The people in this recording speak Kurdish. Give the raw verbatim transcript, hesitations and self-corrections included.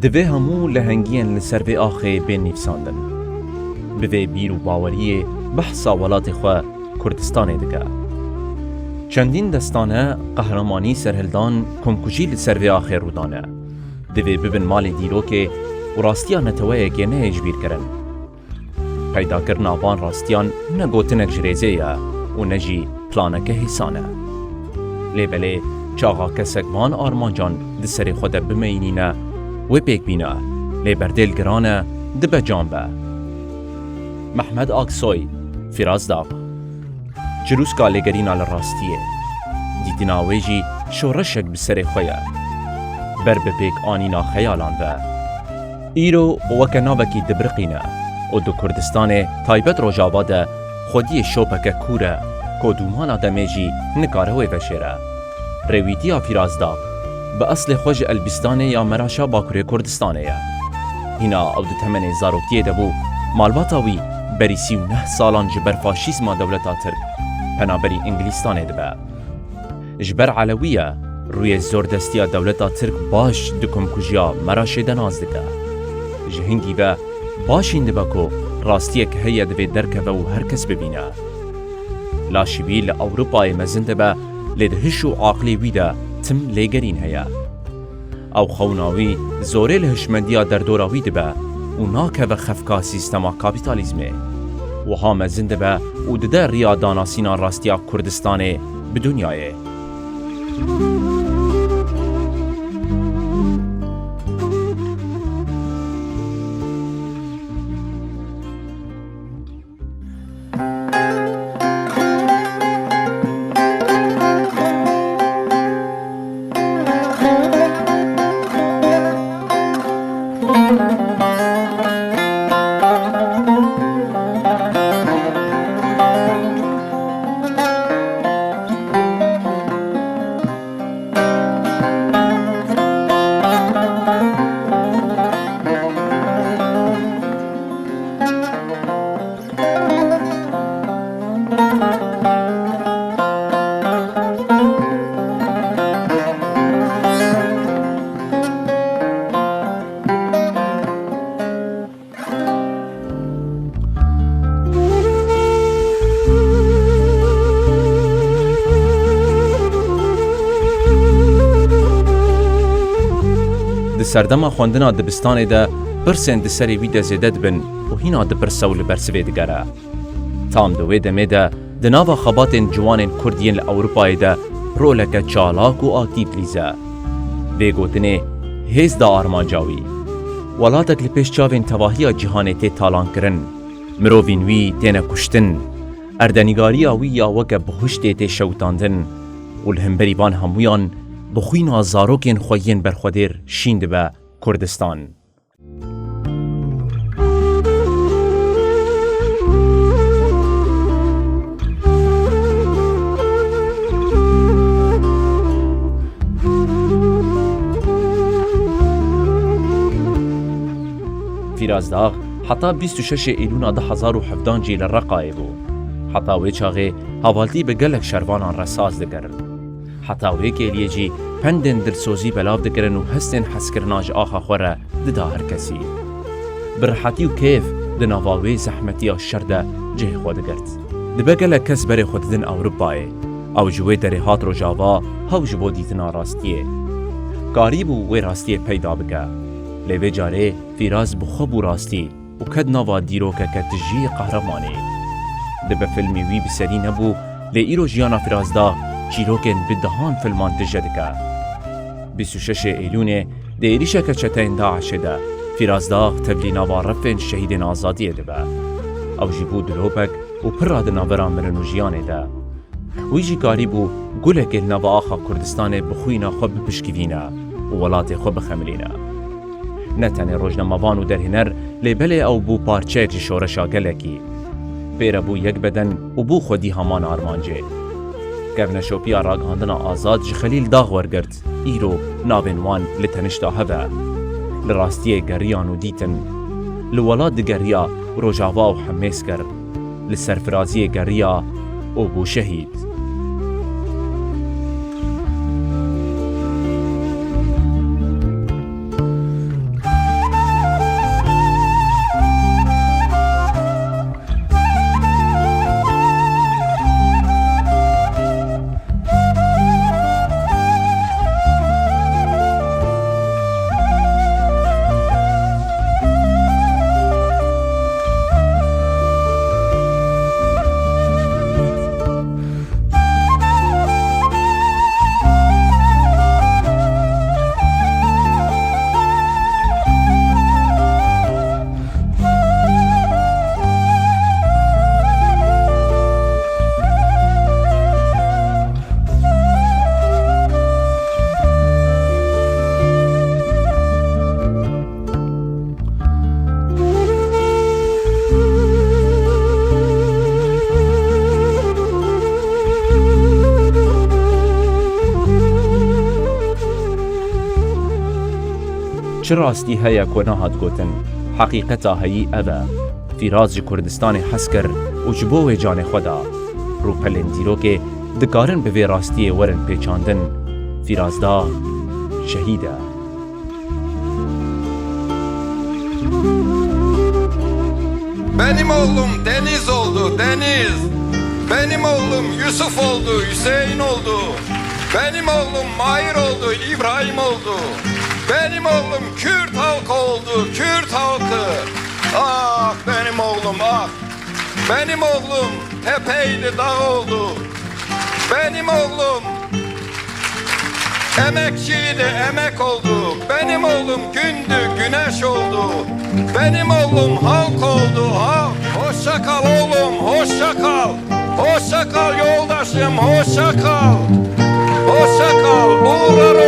Divê hemû lehengiyên li ser vê axê bên nivîsandin. Bi vê bîr û baweriyê behsa welatê xwe Kurdistanê dike. Çendîn destane, qehremanî, serhildan, komkujî li ser vê axê rû dane. Divê bibin malê dîrokê û rastiya neteweyekê neyê jibîrkirin. Peydakirina van rastiyan ne gotinek ji rêzê ye û ne jî planeke hêsan e. Lê belê çaxa kesek van armancan di serê xwe de bimeyînîne, wê pêk bîne, lê berdêl giran e, dibe can be. Mehmet Aksoy, Fîraz Dax. Çirûska lêgerîna li rastiyê. Dîtina wê jî şoreşek bi serê xwe ye. Ber bi pêk anîna xeyalan ve. Îro weke navekî dibiriqîne û di Kurdistanê taybet Rojava de xwediyê şopeke kûr e, ku dûmana demê jî nikare wê veşêre. Rêwîtiya Fîraz Dax bi eslê xwe ji Elbîstanê ya Meraşa Bakurê Kurdistanê ye. Hîna ew di temenê zarokiyê de bû, malbata wî berî sî û neh salan ji ber faşîzma dewleta Tirk penaberî Îngilîstanê dibe. Ji ber Elewî ye, rûyê zordestiya dewleta Tirk baş di komkujiya Meraşê de nas dike. Ji hingî ve baş hîn dibe ku rastiyek heye divê derkeve û her kes bibîne. Laşî wî li Ewropayê mezin dibe, lê di hiş û aqilê wî de tim lêgerîn heye. Ew xewna wî zorê li hişmendiya derdora wî dibe û nakeve xefka sîstema kapîtalîzmê. Wiha mezin dibe û dide riya danasîna rastiya Kurdistanê bi dinyayê. Di serdema xwendina dibistanê de pirsên di serê wî de zêde dibin û hîna dipirse û li bersivê digere. Tam di wê demê de di nava xebatên ciwanên Kurd yên li Ewropayê de roleke çalak û aktîf dilîze. Vê gotinê hêz da armanca wî. Welatek li pêş çavên tevahiya cîhanê tê talankirin, mirovên wî têne kuştin, erdenîgariya wî ya weke bihuştê tê şewitandin û li hemberî van hemûyan bi xwîna zarokên xwe yên berxwedêr şîn dibe Kurdistan. Fîraz Dax heta bîst û şeşê Îlûna du hezar û hevdan jî li Reqayê bû. Heta wê çaxê hevaltî bi gelek şervanan re saz dikir. Heta wê kêliyê jî pendên dilsozî belav dikirin û hestên hezkirina ji axa xwe re dida her kesî. Bi rihetî û kêf di nava wê zehmetiya şer de cihê xwe digirt. Dibe gelek kes berê xwe didin Ewropayê. Ew ji wê derê hat Rojava, hew ji bo dîtina rastiyê. Karîbû wê rastiyê peyda bike. Lê vê carê Fîraz bi xwe bû rastî û ket nava dîrokeke tijî qehremanî. Dibe filmê wî bi serî nebû, lê îro jiyana Fîraz Dax çîrokên bi dehan filman tije dike. Bîst û şeşê Eylûnê di êrîşeke çeteyên DAIŞê de Fîraz Dax tevlî nava refên şehîdên azadiyê dibe. Ew jî bû dilopek û pir ra di navbera mirin û jiyanê de. Wî jî karîbû gulekê li nava axa Kurdistanê bi xwîna xwe bipişkivîne û welatê xwe bixemilîne. Ne tenê rojnamevan û derhêner, lê belê ew bû parçeyek ji şoreşa gelekî. Pê re bû yek beden û bû xwedî heman armancê. Kevneşopiya ragihandina azad ji Xelîl Dax wergirt, îro navên wan li tenişta hev e. Li rastiyê geriyan û dîtin. Li welat digeriya, Rojava û Hemêz kir. Li serfiraziyê geriya û bû şehîd. Çi rastî heye ku nehat gotin? Heqîqeta heyî ev e. Fîraz ji Kurdistanê hez kir û ji bo wê canê xwe da. Rûpelên dîrokê dikarin bi vê rastiyê werin pêçandin. Fîraz Dag şehîd e. Benim oğlum Deniz oldu, Deniz. Benim oğlum Yusuf oldu, Hüseyin oldu. Benim oğlum Mahir oldu, İbrahim oldu. Benim oğlum Kürt halkı oldu, Kürt halkı. Ah benim oğlum, ah. Benim oğlum tepeydi, dağ oldu. Benim oğlum emekçiydi, emek oldu. Benim oğlum gündü, güneş oldu. Benim oğlum halk oldu, halk. Hoşça kal oğlum, hoşça kal. Hoşça kal yoldaşım, hoşça kal. Hoşça kal, uğurlar